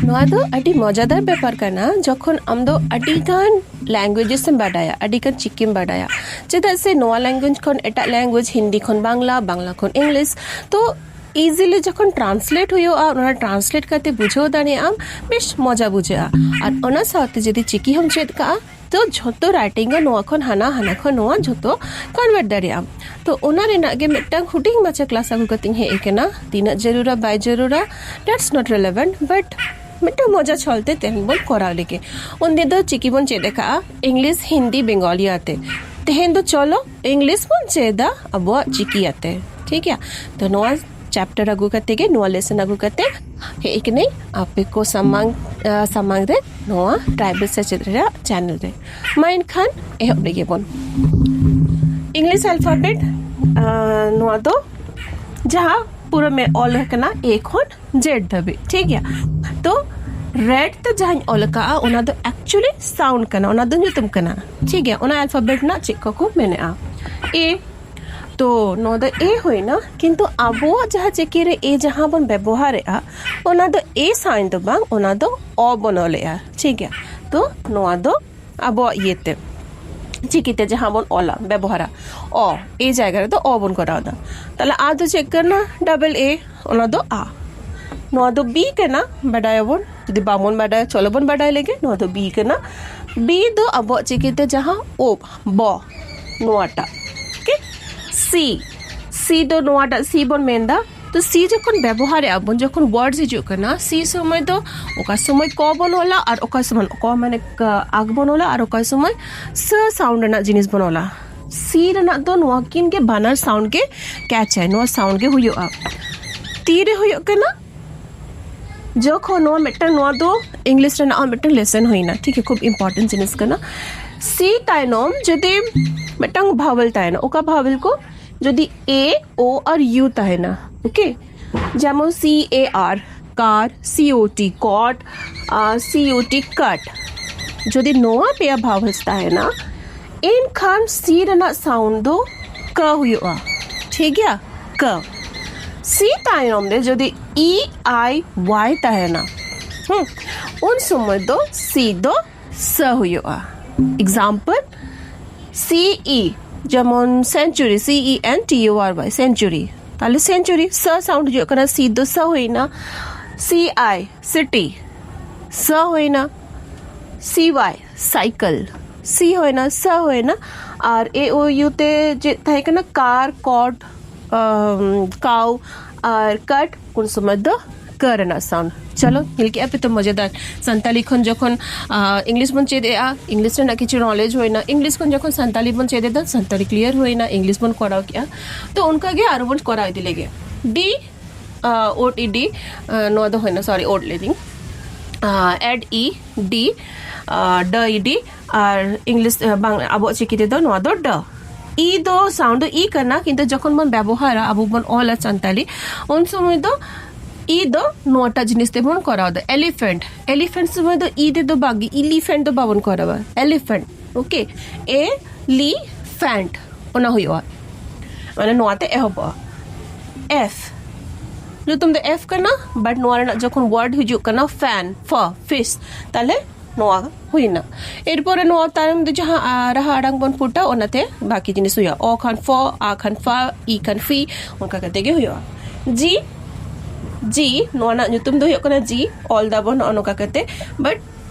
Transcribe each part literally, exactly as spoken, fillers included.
ᱱᱚᱣᱟ ᱫᱚ ᱟᱹᱰᱤ ᱢᱚᱡᱟᱫᱟᱨ ᱵᱮᱯᱟᱨ ᱠᱟᱱᱟ, ᱡᱚᱠᱷᱚᱱ ᱟᱢ ᱫᱚ ᱟᱹᱰᱤ ᱜᱟᱱ languages ᱮᱢ ᱵᱟᱰᱟᱭᱟ, ᱟᱹᱰᱤ ᱜᱟᱱ ᱪᱤᱠᱤᱢ ᱵᱟᱰᱟᱭᱟ᱾ ᱪᱮᱫᱟᱜ ᱥᱮ ᱱᱚᱣᱟ language ᱠᱷᱚᱱ ᱮᱴᱟᱜ language, ᱦᱤᱱᱫᱤ ᱠᱷᱚᱱ ᱵᱟᱝᱞᱟ, ᱵᱟᱝᱞᱟ ᱠᱷᱚᱱ English, ᱛᱚ easily ᱡᱚᱠᱷᱚᱱ translate ᱦᱩᱭᱩᱜᱼᱟ, ᱚᱱᱟ translate ᱠᱟᱛᱮ ᱵᱩᱡᱷᱟᱹᱣ ᱫᱟᱲᱮᱭᱟᱜ ᱟᱢ, ᱵᱮᱥ ᱢᱚᱡᱟ ᱵᱩᱡᱷᱟᱹᱜᱼᱟ᱾ ᱟᱨ ᱚᱱᱟ ᱥᱟᱶᱛᱮ ᱡᱩᱫᱤ ᱪᱤᱠᱤ ᱦᱚᱸᱢ ᱪᱮᱫ ᱠᱟᱜᱼᱟ, ᱛᱚ ᱡᱷᱚᱛᱚ writing ᱜᱮ ᱱᱚᱣᱟ ᱠᱷᱚᱱ ᱦᱟᱱᱟ, ᱦᱟᱱᱟ ᱠᱷᱚᱱ ᱱᱚᱣᱟ ᱡᱷᱚᱛᱚ convert ᱫᱟᱲᱮᱭᱟᱜ ᱟᱢ᱾ ᱛᱚ ᱚᱱᱟ ᱨᱮᱱᱟᱜ ᱜᱮ ᱢᱤᱫᱴᱟᱝ ᱦᱩᱰᱤᱧ ᱢᱟᱪᱷᱟ class ᱟᱹᱜᱩ ᱠᱟᱛᱮᱧ ᱦᱮᱡ ᱟᱠᱟᱱᱟ᱾ ᱛᱤᱱᱟᱹᱜ ᱡᱟᱹᱨᱩᱲᱟ ᱵᱟᱭ ᱡᱟᱹᱨᱩᱲᱟ, that's not relevant, but ᱢᱤᱫᱴᱟᱝ ᱢᱚᱡᱟ ᱪᱷᱚᱞ ᱛᱮ ᱛᱮᱦᱮᱧ ᱵᱚᱱ ᱠᱚᱨᱟᱣ ᱞᱮᱜᱮ᱾ ᱩᱱᱫᱤᱱ ᱫᱚ ᱪᱤᱠᱤ ᱵᱚᱱ ᱪᱮᱫ ᱟᱠᱟᱜᱼᱟ English, ᱦᱤᱱᱫᱤ, ᱵᱮᱝᱜᱚᱞᱤ ᱟᱛᱮ᱾ ᱛᱮᱦᱮᱧ ᱫᱚ ᱪᱚᱞᱚ English ᱵᱚᱱ ᱪᱮᱫᱟ ᱟᱵᱚᱣᱟᱜ ᱪᱤᱠᱤ ᱟᱛᱮ, ᱴᱷᱤᱠ ᱜᱮᱭᱟ? ᱛᱚ ᱱᱚᱣᱟ chapter ᱟᱹᱜᱩ ᱠᱟᱛᱮ ᱜᱮ, ᱱᱚᱣᱟ lesson ᱟᱹᱜᱩ ᱠᱟᱛᱮ ᱦᱮᱡ ᱠᱟᱹᱱᱟᱹᱧ ᱟᱯᱮ ᱠᱚ ᱥᱟᱢᱟᱝ, ᱟ, ᱥᱟᱢᱟᱝ ᱨᱮ ᱱᱚᱣᱟ tribal ᱥᱮᱪᱮᱫ ᱨᱮᱭᱟᱜ channel ᱨᱮ᱾ ᱢᱟ ᱮᱱᱠᱷᱟᱱ ᱮᱦᱚᱵ ᱞᱮᱜᱮ ᱵᱚᱱ᱾ English alphabet, ᱟ, ᱱᱚᱣᱟ ᱫᱚ ᱡᱟᱦᱟᱸ ᱯᱩᱨᱟᱹ ᱢᱮ ᱚᱞ ᱟᱠᱟᱱᱟ A ᱠᱷᱚᱱ Z ᱫᱷᱟᱹᱵᱤᱡ, ᱴᱷᱤᱠ ᱜᱮᱭᱟ? ᱛᱚ red ᱛᱮ ᱡᱟᱦᱟᱸᱧ ᱚᱞ ᱟᱠᱟᱜᱼᱟ, ᱚᱱᱟ ᱫᱚ actually sound ᱠᱟᱱᱟ, ᱚᱱᱟ ᱫᱚ ᱧᱩᱛᱩᱢ ᱠᱟᱱᱟ, ᱴᱷᱤᱠ ᱜᱮᱭᱟ? ᱚᱱᱟ alphabet ᱨᱮᱱᱟᱜ ᱪᱮᱫ ᱠᱚᱠᱚ ᱢᱮᱱᱮᱜᱼᱟ? A᱾ ᱛᱚ ᱱᱚᱣᱟ ᱫᱚ A ᱦᱩᱭᱱᱟ, ᱠᱤᱱᱛᱩ ᱟᱵᱚᱣᱟᱜ ᱡᱟᱦᱟᱸ ᱪᱤᱠᱤ ᱨᱮ A ᱡᱟᱦᱟᱸ ᱵᱚᱱ ᱵᱮᱵᱚᱦᱟᱨᱮᱜᱼᱟ, ᱚᱱᱟ ᱫᱚ A sign ᱫᱚ ᱵᱟᱝ, ᱚᱱᱟ ᱫᱚ ᱚ ᱵᱚᱱ ᱚᱞᱮᱜᱼᱟ, ᱴᱷᱤᱠ ᱜᱮᱭᱟ? ᱛᱚ ᱱᱚᱣᱟ ᱫᱚ ᱟᱵᱚᱣᱟᱜ ᱤᱭᱟᱹᱛᱮ, ᱪᱤᱠᱤᱛᱮ ᱡᱟᱦᱟᱸ ᱵᱚᱱ ᱚᱞᱟ, ᱵᱮᱵᱚᱦᱟᱨᱟ, ᱚ, A ᱡᱟᱭᱜᱟ ᱨᱮᱫᱚ ᱚ ᱵᱚᱱ ᱠᱚᱨᱟᱣ ᱮᱫᱟ᱾ ᱛᱟᱦᱞᱮ ᱟ ᱫᱚ ᱪᱮᱫ ᱠᱟᱱᱟ? Double A, ᱚᱱᱟ ᱫᱚ ᱟ᱾ ᱱᱚᱣᱟ ᱫᱚ B ᱠᱟᱱᱟ, ᱵᱟᱰᱟᱭᱟᱵᱚᱱ, ᱡᱩᱫᱤ ᱵᱟᱵᱚᱱ ᱵᱟᱰᱟᱭᱟ, ᱪᱚᱞᱚ ᱵᱚᱱ ᱵᱟᱰᱟᱭ ᱞᱮᱜᱮ᱾ ᱱᱚᱣᱟ ᱫᱚ B ᱠᱟᱱᱟ᱾ B ᱫᱚ ᱟᱵᱚᱣᱟᱜ ᱪᱤᱠᱤᱛᱮ ᱡᱟᱦᱟᱸ ᱳᱵ, ᱵᱚ, ᱱᱚᱣᱟᱴᱟᱜ, okay? C, C ᱫᱚ ᱱᱚᱣᱟᱴᱟᱜ C ᱵᱚᱱ ᱢᱮᱱᱫᱟ᱾ ᱛᱚ C ᱡᱚᱠᱷᱚᱱ ᱵᱮᱵᱚᱦᱟᱨᱮᱜᱼᱟ ᱵᱚᱱ, ᱡᱚᱠᱷᱚᱱ words ᱦᱤᱡᱩᱜ ᱠᱟᱱᱟ, C ᱥᱚᱢᱚᱭ ᱫᱚ ᱚᱠᱟ ᱥᱚᱢᱚᱭ ᱠᱚ ᱵᱚᱱ ᱚᱞᱟ ᱟᱨ ᱚᱠᱟ ᱥᱚᱢᱚᱭ ᱠᱚ ᱢᱟᱱᱮ ᱠ-, ᱟᱜ ᱵᱚᱱ ᱚᱞᱟ ᱟᱨ ᱚᱠᱟ ᱥᱚᱢᱚᱭ ᱥ sound ᱨᱮᱱᱟᱜ ᱡᱤᱱᱤᱥ ᱵᱚᱱ ᱚᱞᱟ᱾ C ᱨᱮᱱᱟᱜ ᱫᱚ ᱱᱚᱣᱟ ᱠᱤᱱ ᱜᱮ ᱵᱟᱱᱟᱨ sound ᱜᱮ catch ᱟᱭ, ᱱᱚᱣᱟ sound ᱜᱮ ᱦᱩᱭᱩᱜᱼᱟ᱾ ᱛᱤᱨᱮ ᱦᱩᱭᱩᱜ ᱠᱟᱱᱟ? ᱡᱚᱠᱷᱚᱱ ᱱᱚᱣᱟ ᱢᱤᱫᱴᱟᱝ, ᱱᱚᱣᱟ ᱫᱚ English ᱨᱮᱱᱟᱜ ᱦᱚᱸ ᱢᱤᱫᱴᱟᱝ lesson ᱦᱩᱭᱱᱟ, ᱴᱷᱤᱠ ᱜᱮᱭᱟ, ᱠᱷᱩᱵ important ᱡᱤᱱᱤᱥ ᱠᱟᱱᱟ᱾ C ᱛᱟᱭᱱᱚᱢ ᱡᱩᱫᱤ ᱢᱤᱫᱴᱟᱝ vowel ᱛᱟᱦᱮᱱᱟ, ᱚᱠᱟ vowel ᱠᱚ? ᱡᱩᱫᱤ A, O ᱟᱨ U ᱛᱟᱦᱮᱱᱟ, okay? ᱡᱮᱢᱚᱱ C A R, car, C O T, cot, R C U T, cut᱾ ᱡᱩᱫᱤ ᱱᱚᱣᱟ ᱯᱮᱭᱟ vowels ᱛᱟᱦᱮᱱᱟ, ᱮᱱᱠᱷᱟᱱ C ᱨᱮᱱᱟᱜ sound ᱫᱚ ᱠ ᱦᱩᱭᱩᱜᱼᱟ, ᱴᱷᱤᱠ ᱜᱮᱭᱟ? ᱠ᱾ C ᱛᱟᱭᱱᱚᱢ ᱨᱮ ᱡᱩᱫᱤ E I Y ᱛᱟᱦᱮᱱᱟ, ᱦᱩᱸ, ᱩᱱ ᱥᱚᱢᱚᱭ ᱫᱚ ᱥᱤ ᱫᱚ ᱥᱟᱹ ᱦᱩᱭᱩᱜᱼᱟ᱾ ᱮᱠᱡᱟᱢᱯᱚᱞ, ᱥᱤ ᱤ, ᱡᱮᱢᱚᱱ century, C E N T U R Y, century᱾ ᱛᱟᱦᱞᱮ century, ᱥᱟᱹ ᱥᱟᱣᱩᱱᱰ ᱦᱤᱡᱩᱜ ᱠᱟᱱᱟ, ᱥᱤ ᱫᱚ ᱥᱟᱹ ᱦᱩᱭᱱᱟ᱾ ᱥᱤ ᱟᱭ, city, ᱥᱟᱹ ᱦᱩᱭᱱᱟ᱾ ᱥᱤ ᱣᱟᱭ, cycle, ᱥᱤ ᱦᱩᱭᱱᱟ, ᱥᱟᱹ ᱦᱩᱭᱱᱟ᱾ ᱟᱨ ᱮ ᱳ ᱭᱩ ᱛᱮ ᱪᱮᱫ ᱛᱟᱦᱮᱸ ᱠᱟᱱᱟ? ᱠᱟᱨ, ᱠᱚᱴ, ᱠᱟᱣ, ᱟᱨ ᱠᱟᱴ, ᱩᱱ ᱥᱚᱢᱚᱭ ᱫᱚ ᱠᱟᱹ ᱨᱮᱱᱟᱜ ᱥᱟᱣᱩᱱᱰ᱾ ᱪᱚᱞᱚ, ᱧᱮᱞ ᱠᱮᱜᱼᱟ ᱯᱮ ᱛᱚ ᱢᱚᱡᱮᱫᱟᱨ᱾ ᱥᱟᱱᱛᱟᱞᱤ ᱠᱷᱚᱱ ᱡᱚᱠᱷᱚᱱ ᱤᱝᱞᱤᱥ ᱵᱚᱱ ᱪᱮᱫ ᱮᱜᱼᱟ, ᱤᱝᱞᱤᱥ ᱨᱮᱱᱟᱜ ᱠᱤᱪᱷᱩ ᱱᱚᱞᱮᱡᱽ ᱦᱩᱭᱱᱟ, ᱤᱝᱞᱤᱥ ᱠᱷᱚᱱ ᱡᱚᱠᱷᱚᱱ ᱥᱟᱱᱛᱟᱞᱤ ᱵᱚᱱ ᱪᱮᱫ ᱮᱫᱟ, ᱥᱟᱱᱛᱟᱞᱤ ᱠᱞᱤᱭᱟᱨ ᱦᱩᱭᱱᱟ, ᱤᱝᱞᱤᱥ ᱵᱚᱱ ᱠᱚᱨᱟᱣ ᱠᱮᱜᱼᱟ᱾ ᱛᱚ ᱚᱱᱠᱟ ᱜᱮ ᱟᱨᱚ ᱵᱚᱱ ᱠᱚᱨᱟᱣ ᱤᱫᱤ ᱞᱮᱜᱮ᱾ ᱰᱤ, ᱳᱰ ᱤ ᱰᱤ, ᱱᱚᱣᱟ ᱫᱚ ᱦᱩᱭᱱᱟ, ᱥᱚᱨᱤ, ᱳᱰ ᱞᱟᱹᱭᱫᱤᱧ, ᱮᱰ ᱤ ᱰᱤ, ᱰ ᱤ ᱰᱤ, ᱟᱨ ᱤᱝᱞᱤᱥ, ᱵᱟᱝ, ᱟᱵᱚᱣᱟᱜ ᱪᱤᱠᱤ ᱛᱮᱫᱚ ᱱᱚᱣᱟ ᱫᱚ ᱰ᱾ ᱤ ᱫᱚ ᱥᱟᱣᱩᱱᱰ ᱤ ᱠᱟᱱᱟ, ᱠᱤᱱᱛᱩ ᱡᱚᱠᱷᱚᱱ ᱵᱚᱱ ᱵᱮᱵᱚᱦᱟᱨᱟ, ᱟᱵᱚ ᱵᱚᱱ ᱚᱞᱟ ᱥᱟᱱᱛᱟᱞᱤ, ᱩᱱ ᱥᱚᱢᱚᱭ ᱫᱚ ᱤ ᱫᱚ ᱱᱚᱣᱟᱴᱟᱜ ᱡᱤᱱᱤᱥ ᱛᱮᱵᱚᱱ ᱠᱚᱨᱟᱣ ᱮᱫᱟ᱾ ᱮᱞᱤᱯᱷᱮᱱᱴ, ᱮᱞᱤᱯᱷᱮᱱᱴ ᱥᱚᱢᱚᱭ ᱫᱚ ᱤ ᱛᱮᱫᱚ ᱵᱟᱝ, ᱤᱞᱤᱯᱷᱮᱱᱴ ᱫᱚ ᱵᱟᱵᱚᱱ ᱠᱚᱨᱟᱣᱟ, ᱮᱞᱤᱯᱷᱮᱱᱴ᱾ ᱳᱠᱮ, ᱮ ᱞᱤ ᱯᱷᱮᱱᱴ, ᱚᱱᱟ ᱦᱩᱭᱩᱜᱼᱟ, ᱢᱟᱱᱮ ᱱᱚᱣᱟ ᱛᱮ ᱮᱦᱚᱵᱚᱜᱼᱟ᱾ ᱮᱯᱷ, ᱧᱩᱛᱩᱢ ᱫᱚ ᱮᱯᱷ ᱠᱟᱱᱟ, ᱵᱟᱴ ᱱᱚᱣᱟ ᱨᱮᱱᱟᱜ ᱡᱚᱠᱷᱚᱱ ᱣᱟᱨᱰ ᱦᱤᱡᱩᱜ ᱠᱟᱱᱟ, ᱯᱷᱮᱱ, ᱯᱷ, ᱯᱷᱤᱥ, ᱛᱟᱦᱞᱮ ᱱᱚᱣᱟ ᱦᱩᱭᱱᱟ᱾ ᱮᱨᱯᱚᱨᱮ ᱱᱚᱣᱟ ᱛᱟᱭᱚᱢ ᱫᱚ ᱡᱟᱦᱟᱸ, ᱟ, ᱨᱟᱦᱟ ᱟᱲᱟᱝ ᱵᱚᱱ ᱯᱷᱩᱴᱟ, ᱚᱱᱟᱛᱮ ᱵᱟᱠᱤ ᱡᱤᱱᱤᱥ ᱦᱩᱭᱩᱜᱼᱟ᱾ ᱚ ᱠᱷᱟᱱ ᱯᱷᱚ, ᱟ ᱠᱷᱟᱱ ᱯᱷᱟ, ᱤ ᱠᱷᱟᱱ ᱯᱷᱤ, ᱚᱱᱠᱟ ᱠᱟᱛᱮ ᱜᱮ ᱦᱩᱭᱩᱜᱼᱟ᱾ ᱡᱤ, ᱡᱤ, ᱱᱚᱣᱟ ᱨᱮᱱᱟᱜ ᱧᱩᱛᱩᱢ ᱫᱚ ᱦᱩᱭᱩᱜ ᱠᱟᱱᱟ ᱡᱤ, ᱚᱞ ᱫᱟᱵᱚᱱ ᱱᱚᱜᱼᱚ ᱱᱚᱝᱠᱟ ᱠᱟᱛᱮ, ᱵᱟᱴ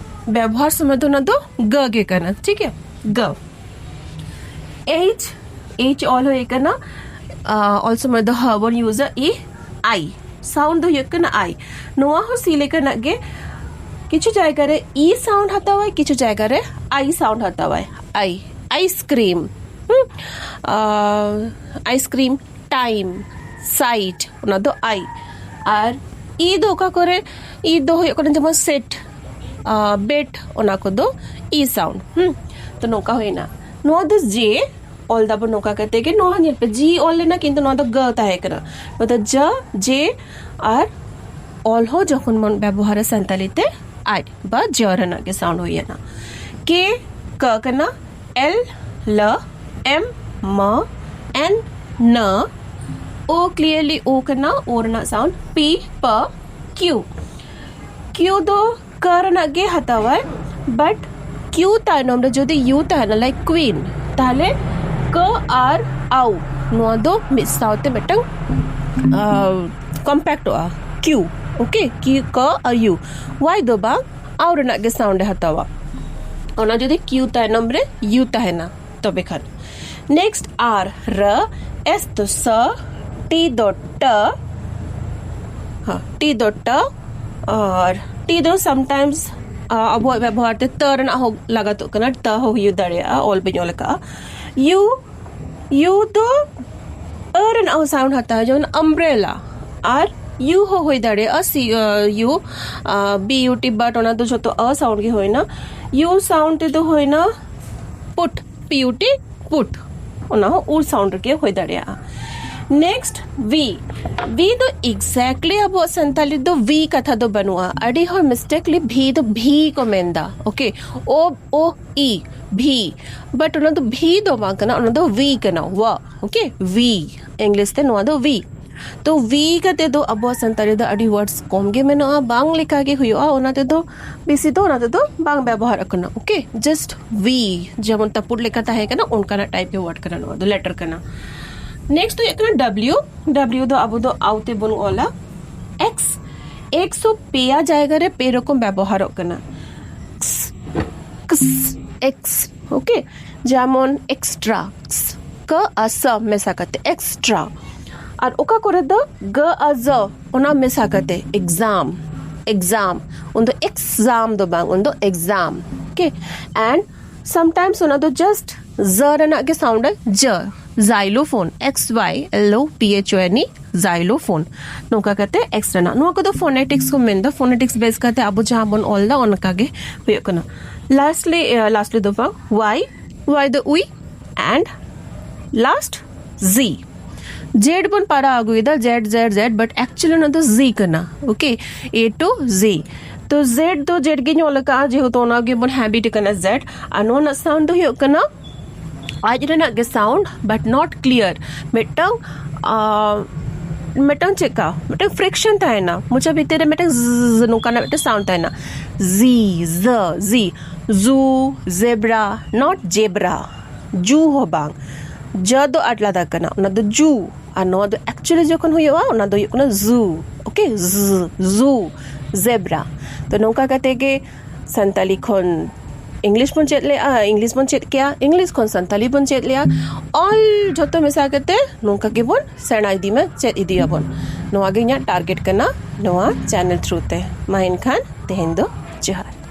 ᱵᱮᱵᱚᱦᱟᱨ ᱥᱚᱢᱚᱭ ᱫᱚ ᱚᱱᱟ ᱫᱚ ᱜ ᱜᱮ ᱠᱟᱱᱟ, ᱴᱷᱤᱠ ᱜᱮᱭᱟ, ᱜ᱾ ᱮᱭᱤᱪ, ᱮᱭᱤᱪ ᱚᱞ ᱦᱩᱭ ᱠᱟᱱᱟ, ᱟ, ᱚᱞ ᱥᱚᱢᱚᱭ ᱫᱚ ᱦ ᱵᱚᱱ ᱤᱭᱩᱡᱟ, ᱤ, ᱟᱭ᱾ ᱥᱟᱣᱩᱱᱰ ᱫᱚ ᱦᱩᱭᱩᱜ ᱠᱟᱱᱟ ᱟᱭ᱾ ᱱᱚᱣᱟ ᱦᱚᱸ ᱥᱤ ᱞᱮᱠᱟᱱᱟᱜ ᱜᱮ, ᱠᱤᱪᱷᱩ ᱡᱟᱭᱜᱟ ᱨᱮ ᱤ ᱥᱟᱣᱩᱱᱰ ᱦᱟᱛᱟᱣᱟᱭ, ᱠᱤᱪᱷᱩ ᱡᱟᱭᱜᱟ ᱨᱮ ᱟᱭ ᱥᱟᱣᱩᱱᱰ ᱦᱟᱛᱟᱣᱟᱭ᱾ ᱟᱭ, ᱟᱭᱤᱥᱠᱨᱤᱢ, ᱦᱩᱸ, ᱟ, ᱟᱭᱤᱥᱠᱨᱤᱢ, ᱴᱟᱭᱤᱢ, ᱥᱟᱭᱤᱴ, ᱚᱱᱟ ᱫᱚ ᱟᱭ᱾ ᱟᱨ ᱤ ᱫᱚ ᱚᱠᱟ ᱠᱚᱨᱮ, ᱤ ᱫᱚ ᱦᱩᱭᱩᱜ ᱠᱟᱱᱟ ᱡᱮᱢᱚᱱ ᱥᱮᱴ, ᱟ, ᱵᱮᱴ, ᱚᱱᱟ ᱠᱚᱫᱚ ᱤ ᱥᱟᱣᱩᱱᱰ᱾ ᱦᱩᱸ, ᱛᱚ ᱱᱚᱝᱠᱟ ᱦᱩᱭᱱᱟ᱾ ᱱᱚᱣᱟ ᱫᱚ ᱡᱮ, ᱚᱞ ᱫᱟᱵᱚᱱ ᱱᱚᱝᱠᱟ ᱠᱟᱛᱮ ᱜᱮ᱾ ᱱᱚᱣᱟ ᱧᱮᱞ ᱯᱮ, ᱡᱤ ᱚᱞ ᱞᱮᱱᱟ, ᱠᱤᱱᱛᱩ ᱱᱚᱣᱟ ᱫᱚ ᱜ ᱛᱟᱦᱮᱸ ᱠᱟᱱᱟ᱾ ᱱᱚᱣᱟ ᱫᱚ ᱡ, ᱡᱮ, ᱟᱨ ᱚᱞ ᱦᱚᱸ ᱡᱚᱠᱷᱚᱱ ᱵᱚᱱ ᱵᱮᱵᱚᱦᱟᱨᱟ ᱥᱟᱱᱛᱟᱞᱤ ᱛᱮ, ᱟᱡ ᱵᱟ ᱡ ᱨᱮᱱᱟᱜ ᱜᱮ ᱥᱟᱣᱩᱱᱰ ᱦᱩᱭ ᱮᱱᱟ᱾ ᱠᱮ, ᱠ ᱠᱟᱱᱟ᱾ ᱮᱞ, ᱞ, ᱮᱢ, ᱢ, ᱮᱱ, ᱱ, ᱳ, ᱠᱞᱤᱭᱟᱨᱞᱤ ᱳ ᱠᱟᱱᱟ, ᱳ ᱨᱮᱱᱟᱜ ᱥᱟᱣᱩᱱᱰ, ᱯᱤ, ᱯ, ᱠᱤᱭᱩ᱾ Q ᱫᱚ ᱠᱟᱹ ᱨᱮᱱᱟᱜ ᱜᱮ ᱦᱟᱛᱟᱣᱟᱭ, but Q ᱛᱟᱭᱱᱚᱢ ᱨᱮ ᱡᱩᱫᱤ U ᱛᱟᱦᱮᱱᱟ, like queen, ᱛᱟᱦᱞᱮ ᱠᱟᱹ ᱟᱨ ᱟᱣ ᱱᱚᱣᱟ ᱫᱚ ᱢᱤᱫ ᱥᱟᱶᱛᱮ ᱢᱤᱫᱴᱟᱝ ᱠᱚᱢᱯᱮᱠᱴᱚᱜᱼᱟ᱾ Q, okay, Q, ᱠᱟᱹ ᱟᱨ U, Y ᱫᱚ ᱵᱟᱝ, ᱟᱣ ᱨᱮᱱᱟᱜ ᱜᱮ ᱥᱟᱣᱩᱱᱰ ᱮ ᱦᱟᱛᱟᱣᱟ᱾ ᱚᱱᱟ ᱡᱩᱫᱤ Q ᱛᱟᱭᱱᱚᱢ ᱨᱮ U ᱛᱟᱦᱮᱱᱟ ᱛᱚᱵᱮ ᱠᱷᱟᱱ᱾ ᱱᱮᱠᱥᱴ R, ᱨ, S ᱫᱚ ᱥ, T ᱫᱚ ᱴ, ᱦᱮᱸ, T ᱫᱚ ᱴ, ᱟᱨ T ᱫᱚ sometimes ᱟᱵᱚᱣᱟᱜ ᱵᱮᱵᱚᱦᱟᱨ ᱛᱮ ᱛ ᱨᱮᱱᱟᱜ ᱦᱚᱸ ᱞᱟᱜᱟᱛᱚᱜ ᱠᱟᱱᱟ, ᱴ ᱦᱚᱸ ᱦᱩᱭ ᱫᱟᱲᱮᱭᱟᱜᱼᱟ, ᱚᱞ ᱵᱟᱹᱧ ᱚᱞ ᱟᱠᱟᱫᱼᱟ᱾ U, U ᱫᱚ ᱟᱹ ᱨᱮᱱᱟᱜ ᱦᱚᱸ ᱥᱟᱣᱩᱱᱰ ᱦᱟᱛᱟᱣ, ᱡᱮᱢᱚᱱ ᱟᱢᱵᱨᱮᱞᱟ, ᱟᱨ U ᱦᱚᱸ ᱦᱩᱭ ᱫᱟᱲᱮᱭᱟᱜᱼᱟ, C, U, B U T, but ᱚᱱᱟ ᱫᱚ ᱡᱷᱚᱛᱚ ᱟᱹ ᱥᱟᱣᱩᱱᱰ ᱜᱮ ᱦᱩᱭᱱᱟ᱾ U ᱥᱟᱣᱩᱱᱰ ᱛᱮᱫᱚ ᱦᱩᱭᱱᱟ ᱯᱩᱴ, P U T, ᱯᱩᱴ, ᱚᱱᱟ ᱦᱚᱸ ᱩ ᱥᱟᱣᱩᱱᱰ ᱨᱮᱜᱮ ᱦᱩᱭ ᱫᱟᱲᱮᱭᱟᱜᱼᱟ᱾ ᱱᱮᱠᱥᱴ V, V ᱫᱚ ᱮᱠᱡᱮᱠᱴᱞᱤ ᱟᱵᱚᱣᱟᱜ ᱥᱟᱱᱛᱟᱞᱤ ᱫᱚ V ᱠᱟᱛᱷᱟ ᱫᱚ ᱵᱟᱹᱱᱩᱜᱼᱟ, ᱟᱹᱰᱤ ᱦᱚᱲ ᱢᱤᱥᱴᱮᱠᱞᱤ V ᱫᱚ ᱵᱷᱤ ᱠᱚ ᱢᱮᱱᱫᱟ, okay, O O E, V, but ᱚᱱᱟ ᱫᱚ ᱵᱷᱤ ᱫᱚ ᱵᱟᱝ ᱠᱟᱱᱟ, ᱚᱱᱟ ᱫᱚ V ᱠᱟᱱᱟ, ᱣᱟ, okay, V, ᱤᱝᱞᱤᱥ ᱛᱮ ᱱᱚᱣᱟ ᱫᱚ V᱾ ᱛᱚ V ᱠᱟᱛᱮ ᱫᱚ ᱟᱵᱚᱣᱟᱜ ᱥᱟᱱᱛᱟᱲᱤ ᱫᱚ ᱟᱹᱰᱤ ᱣᱟᱨᱰᱥ ᱠᱚᱢ ᱜᱮ ᱢᱮᱱᱟᱜᱼᱟ, ᱵᱟᱝ ᱞᱮᱠᱟ ᱜᱮ ᱦᱩᱭᱩᱜᱼᱟ, ᱚᱱᱟ ᱛᱮᱫᱚ ᱵᱮᱥᱤ ᱫᱚ ᱚᱱᱟ ᱛᱮᱫᱚ ᱵᱟᱝ ᱵᱮᱵᱚᱦᱟᱨᱚᱜ ᱠᱟᱱᱟ, okay, just V, ᱡᱮᱢᱚᱱ ᱛᱟᱹᱯᱩᱫ ᱞᱮᱠᱟ ᱛᱟᱦᱮᱸ ᱠᱟᱱᱟ, ᱚᱱᱠᱟᱱᱟᱜ ᱴᱟᱭᱤᱯ ᱜᱮ ᱣᱟᱨᱰ ᱠᱟᱱᱟ, ᱱᱚᱣᱟ ᱫᱚ ᱞᱮᱴᱟᱨ ᱠᱟᱱᱟ᱾ ᱱᱮᱠᱥᱴ ᱦᱩᱭᱩᱜ ᱠᱟᱱᱟ W, W ᱫᱚ ᱟᱵᱚ ᱫᱚ ᱟᱣ ᱛᱮᱵᱚᱱ ᱚᱞᱟ᱾ X, X ᱦᱚᱸ ᱯᱮᱭᱟ ᱡᱟᱭᱜᱟ ᱨᱮ ᱯᱮ ᱨᱚᱠᱚᱢ ᱵᱮᱵᱚᱦᱟᱨᱚᱜ ᱠᱟᱱᱟ᱾ X, X, X, okay, ᱡᱮᱢᱚᱱ ᱮᱠᱥᱴᱨᱟ, ᱠ ᱟᱨ ᱥ ᱢᱮᱥᱟ ᱠᱟᱛᱮ ᱮᱠᱥᱴᱨᱟ, ᱟᱨ ᱚᱠᱟ ᱠᱚᱨᱮ ᱫᱚ ᱜ ᱟᱨ ᱡ ᱚᱱᱟ ᱢᱮᱥᱟ ᱠᱟᱛᱮ ᱮᱠᱡᱟᱢ, ᱮᱠᱡᱟᱢ, ᱩᱱᱫᱚ ᱮᱠᱥᱡᱟᱢ ᱫᱚ ᱵᱟᱝ, ᱩᱱᱫᱚ ᱮᱠᱡᱟᱢ, okay, and sometimes ᱚᱱᱟ ᱫᱚ ᱡᱟᱥᱴ ᱡ ᱨᱮᱱᱟᱜ ᱜᱮ ᱥᱟᱣᱩᱱᱰ ᱟᱭ, ᱡ, ᱡᱟᱭᱞᱳᱯᱷᱳᱱ, X Y L O P H O N E, ᱡᱟᱭᱞᱳᱯᱷᱳᱱ, ᱱᱚᱝᱠᱟ ᱠᱟᱛᱮ ᱮᱠᱥ ᱨᱮᱱᱟᱜ, ᱱᱚᱣᱟ ᱠᱚᱫᱚ ᱯᱷᱳᱱᱮᱴᱤᱠᱥ ᱠᱚ ᱢᱮᱱᱫᱟ, ᱯᱷᱳᱱᱮᱴᱤᱠᱥ ᱵᱮᱥ ᱠᱟᱛᱮ ᱟᱵᱚ ᱡᱟᱦᱟᱸ ᱵᱚᱱ ᱚᱞ ᱫᱟ ᱚᱱᱠᱟ ᱜᱮ ᱦᱩᱭᱩᱜ ᱠᱟᱱᱟ᱾ ᱞᱟᱥᱴᱞᱤ, ᱞᱟᱥᱴᱞᱤ ᱫᱚ ᱵᱟᱝ, Y, Y ᱫᱚ ᱩᱭ, and last Z, Z ᱵᱚᱱ ᱯᱟᱲᱦᱟᱣ ᱟᱹᱜᱩᱭᱮᱫᱟ, Z, Z, Z, but actually ᱚᱱᱟ ᱫᱚ Z ᱠᱟᱱᱟ, okay, A to Z᱾ ᱛᱚ Z ᱫᱚ Z ᱜᱮ ᱧᱚᱜ ᱞᱮᱠᱟ, ᱡᱮᱦᱮᱛᱩ ᱚᱱᱟ ᱜᱮᱵᱚᱱ ᱦᱮᱵᱤᱴ ᱠᱟᱱᱟ Z, ᱟᱨ ᱱᱚᱣᱟ ᱨᱮᱱᱟᱜ ᱥᱟᱣᱩᱱᱰ ᱫᱚ ᱦᱩᱭᱩᱜ ᱠᱟᱱᱟ ᱟᱡ ᱨᱮᱱᱟᱜ ᱜᱮ ᱥᱟᱣᱩᱱᱰ, but not clear, ᱢᱤᱫᱴᱟᱝ ᱢᱤᱫᱴᱟᱝ ᱪᱮᱫᱠᱟ, ᱢᱤᱫᱴᱟᱝ ᱯᱷᱨᱤᱠᱥᱚᱱ ᱛᱟᱦᱮᱱᱟ, ᱢᱚᱪᱟ ᱵᱷᱤᱛᱤᱨ ᱨᱮ ᱢᱤᱫᱴᱟᱝ ᱡ ᱱᱚᱝᱠᱟᱱᱟᱜ ᱢᱤᱫᱴᱟᱝ ᱥᱟᱣᱩᱱᱰ ᱛᱟᱦᱮᱱᱟ᱾ ᱡᱤ, ᱡ, ᱡᱤ᱾ ᱡᱩ, ᱡᱮᱵᱨᱟ, not ᱡᱮᱵᱨᱟ᱾ ᱡᱩ ᱦᱚᱸ ᱵᱟᱝ, ᱡ ᱫᱚ ᱟᱞᱟᱫᱟ ᱠᱟᱱᱟ, ᱚᱱᱟ ᱫᱚ ᱡᱩ᱾ ᱟᱨ ᱱᱚᱣᱟ ᱫᱚ ᱮᱠᱪᱩᱭᱮᱞᱤ ᱡᱚᱠᱷᱚᱱ ᱦᱩᱭᱩᱜᱼᱟ, ᱚᱱᱟ ᱫᱚ ᱦᱩᱭᱩᱜ ᱠᱟᱱᱟ ᱡᱩ᱾ ᱳᱠᱮ, ᱡ, ᱡᱩ, ᱡᱮᱵᱨᱟ᱾ ᱛᱚ ᱱᱚᱝᱠᱟ ᱠᱟᱛᱮ ᱜᱮ ᱥᱟᱱᱛᱟᱞᱤ ᱠᱷᱚᱱ ᱤᱝᱞᱤᱥ ᱵᱚᱱ ᱪᱮᱫ ᱞᱮᱜᱼᱟ, ᱤᱝᱞᱤᱥ ᱵᱚᱱ ᱪᱮᱫ ᱠᱮᱜᱼᱟ, ᱤᱝᱞᱤᱥ ᱠᱷᱚᱱ ᱥᱟᱱᱛᱟᱞᱤ ᱵᱚᱱ ᱪᱮᱫ ᱞᱮᱜᱼᱟ᱾ ᱚᱞ ᱡᱷᱚᱛᱚ ᱢᱮᱥᱟ ᱠᱟᱛᱮ ᱱᱚᱝᱠᱟ ᱜᱮᱵᱚᱱ ᱥᱮᱬᱟ ᱤᱫᱤ ᱢᱟ, ᱪᱮᱫ ᱤᱫᱤᱭᱟᱵᱚᱱ᱾ ᱱᱚᱣᱟ ᱜᱮ ᱤᱧᱟᱹᱜ ᱴᱟᱨᱜᱮᱴ ᱠᱟᱱᱟ ᱱᱚᱣᱟ ᱪᱮᱱᱮᱞ ᱛᱷᱨᱩ ᱛᱮ᱾ ᱢᱟ ᱮᱱᱠᱷᱟᱱ ᱛᱮᱦᱮᱧ ᱫᱚ ᱡᱚᱦᱟᱨ᱾